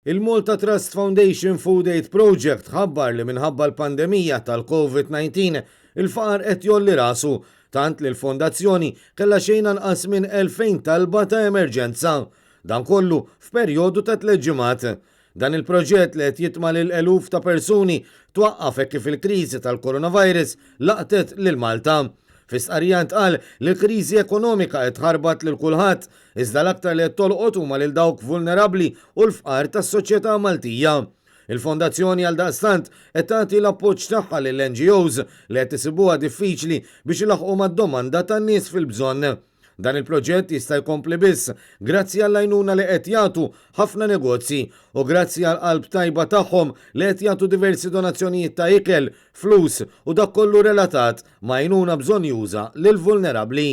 Il-Malta Trust Foundation Food Aid Project ħabbar li minħabba l-pandemija tal-COVID-19 il-faqar qed jgħolli rasu tant li l-fondazzjoni kellha xejn anqas minn 2000 talba ta' emerġenza. Dan kollu f'perjodu ta' tliet ġimgħat. Dan il-proġett li qed jitma' lil eluf ta' persuni twaqqaf hekk kif il-kriżi tal-coronavirus laqtet lil Malta. Fi stqarrija ntqal li l-kriżi ekonomika qed tħarbat lil kulħadd, iżda l-aktar li qed tolqot huma lil dawk vulnerabbli u l-fqar tas-soċjetà Maltija. Il-Fondazzjoni għaldaqstant qed tagħti l-appoġġ tagħha lill-NGOs li qed isibuha diffiċli biex ilaħħqu mad-domanda tan-nies fil-bżonn. Dan il-proġett jista' jkompli biss grazzi għall-għajnuna li qed jagħtu ħafna negozji u grazzi għall-qalb tajba tagħhom li qed jagħtu diversi donazzjonijiet ta' ikel, flus u dak kollu relatat ma' għajnuna bżonnjuża lill-vulnerabbli.